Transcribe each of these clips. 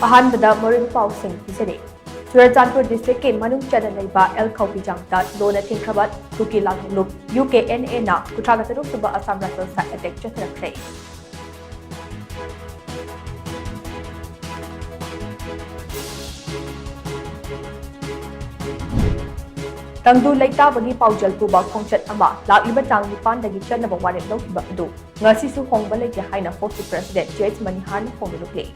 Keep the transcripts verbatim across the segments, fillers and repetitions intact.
ꯑꯍꯥꯟꯕꯗ ꯃꯔꯨꯑꯣꯏꯕ ꯄꯥꯎꯁꯤꯡ ꯄꯤꯖꯔꯤ꯫ ꯆꯨꯔꯆꯥꯟꯄꯨꯔ district ꯀꯤ ꯃꯅꯨꯡ ꯆꯟꯅ ꯂꯩꯕ ꯑꯦꯜ ꯈꯧꯄꯤꯖꯥꯡꯗ ꯂꯣꯟꯅ ꯊꯤꯡꯈ꯭ꯔꯕ ꯀꯨꯀꯤ ꯂꯥꯜꯍꯧꯂꯨꯞ ꯌꯨ ꯀꯦ ꯑꯦꯟ ꯑꯦꯅ ꯀꯨꯟꯊ꯭ꯔꯥꯒ ꯇꯔꯨꯛ ꯁꯨꯕ ꯑꯁꯥꯝ Rifles ꯇ attack ꯆꯠꯊꯔꯛꯈ꯭ꯔꯦ꯫ ꯇꯪꯗꯨ ꯂꯩꯇꯥꯕꯒꯤ ꯄꯥꯎꯖꯦꯜ ꯄꯨꯕ ꯈꯣꯡꯆꯠ ꯑꯃ ꯂꯥꯛꯂꯤꯕ ꯇꯥꯡ ꯅꯤꯄꯥꯟꯗꯒꯤ ꯆꯠꯅꯕ ꯋꯥꯔꯦꯞ ꯂꯧꯈꯤꯕ ꯑꯗꯨ ꯉꯁꯤꯁꯨ ꯍꯣꯡꯕ ꯂꯩꯇꯦ ꯍꯥꯏꯅ ꯐꯣꯛꯁꯤ President ꯖꯦ ꯑꯩꯆ ꯃꯅꯤꯍꯥꯔꯅ ꯐꯣꯡꯗꯣꯛꯂꯤ꯫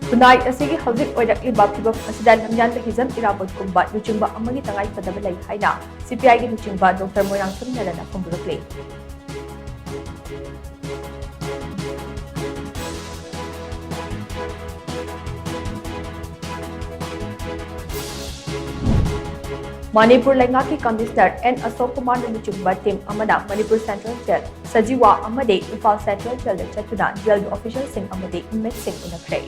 ꯈꯨꯟꯅꯥꯏ ꯑꯁꯤꯒꯤ ꯍꯧꯖꯤꯛ ꯑꯣꯏꯔꯛꯂꯤꯕ ꯐꯤꯚꯝ ꯑꯁꯤꯗ ꯂꯝꯌꯥꯟꯕ ꯍꯤꯖꯝ ꯏꯔꯥꯕꯣꯠꯀꯨꯝꯕ ꯂꯨꯆꯤꯡꯕ ꯑꯃꯒꯤ ꯇꯉꯥꯏ ꯐꯗꯕ ꯂꯩ ꯍꯥꯏꯅ ꯁꯤ ꯄꯤ ꯑꯥꯏꯒꯤ ꯂꯨꯆꯤꯡꯕ ꯗꯣꯛꯇꯔ ꯃꯣꯏꯔꯥꯡꯊꯦꯝ ꯅꯔꯟꯅ ꯐꯣꯡꯗꯣꯔꯛꯂꯤ꯫ ꯃꯅꯤꯄꯨꯔ ꯂꯩꯉꯥꯛꯀꯤ Commissioner ꯑꯦꯟ ꯑꯁꯣꯛ ꯀꯨꯃꯥꯔꯅ ꯂꯨꯆꯤꯡꯕ team ꯑꯃꯅ ꯃꯅꯤꯄꯨꯔ Central Jail, ꯁꯖꯤꯋꯥ ꯑꯃꯗꯤ ꯏꯝꯐꯥꯜ Central Jail ꯗ ꯆꯠꯇꯨꯅ jail ꯒꯤ official ꯁꯤꯡ ꯑꯃꯗꯤ inmate ꯁꯤꯡ ꯎꯅꯈ꯭ꯔꯦ꯫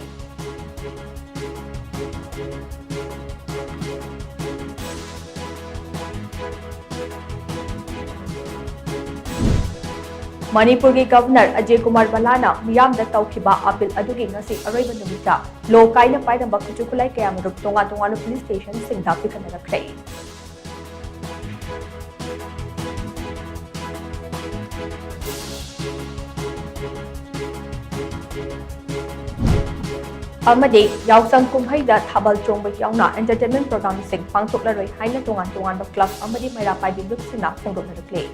ꯃꯅꯤꯄꯨꯔꯒꯤ Governor ꯑꯖꯌ ꯀꯨꯃꯥꯔ ꯚꯜꯂꯥꯅ ꯃꯤꯌꯥꯝꯗ ꯇꯧꯈꯤꯕ appeal ꯑꯗꯨꯒꯤ ꯉꯁꯤ ꯑꯔꯣꯏꯕ ꯅꯨꯃꯤꯠꯇ ꯂꯣ ꯀꯥꯏꯅ ꯄꯥꯏꯔꯝꯕ ꯈꯨꯠꯁꯨ ꯈꯨꯠꯂꯥꯏ ꯀꯌꯥꯃꯔꯨꯝ ꯇꯣꯉꯥꯟ ꯇꯣꯉꯥꯟꯕ police station ꯁꯤꯡꯗ ꯄꯤꯈꯠꯅꯔꯛꯈ꯭ꯔꯦ꯫ ꯑꯃꯗꯤ ꯌꯥꯎꯁꯪ ꯀꯨꯝꯍꯩꯗ ꯊꯥꯕꯜ ꯆꯣꯡꯕ ꯌꯥꯎꯅ entertainment program ꯁꯤꯡ ꯄꯥꯡꯊꯣꯛꯂꯔꯣꯏ ꯍꯥꯏꯅ ꯇꯣꯉꯥꯟ ꯇꯣꯉꯥꯟꯕ club ꯑꯃꯗꯤ ꯃꯩꯔꯥ ꯄꯥꯏꯕꯤ ꯂꯨꯞꯁꯤꯡꯅ ꯐꯣꯡꯗꯣꯛꯅꯔꯛꯂꯤ꯫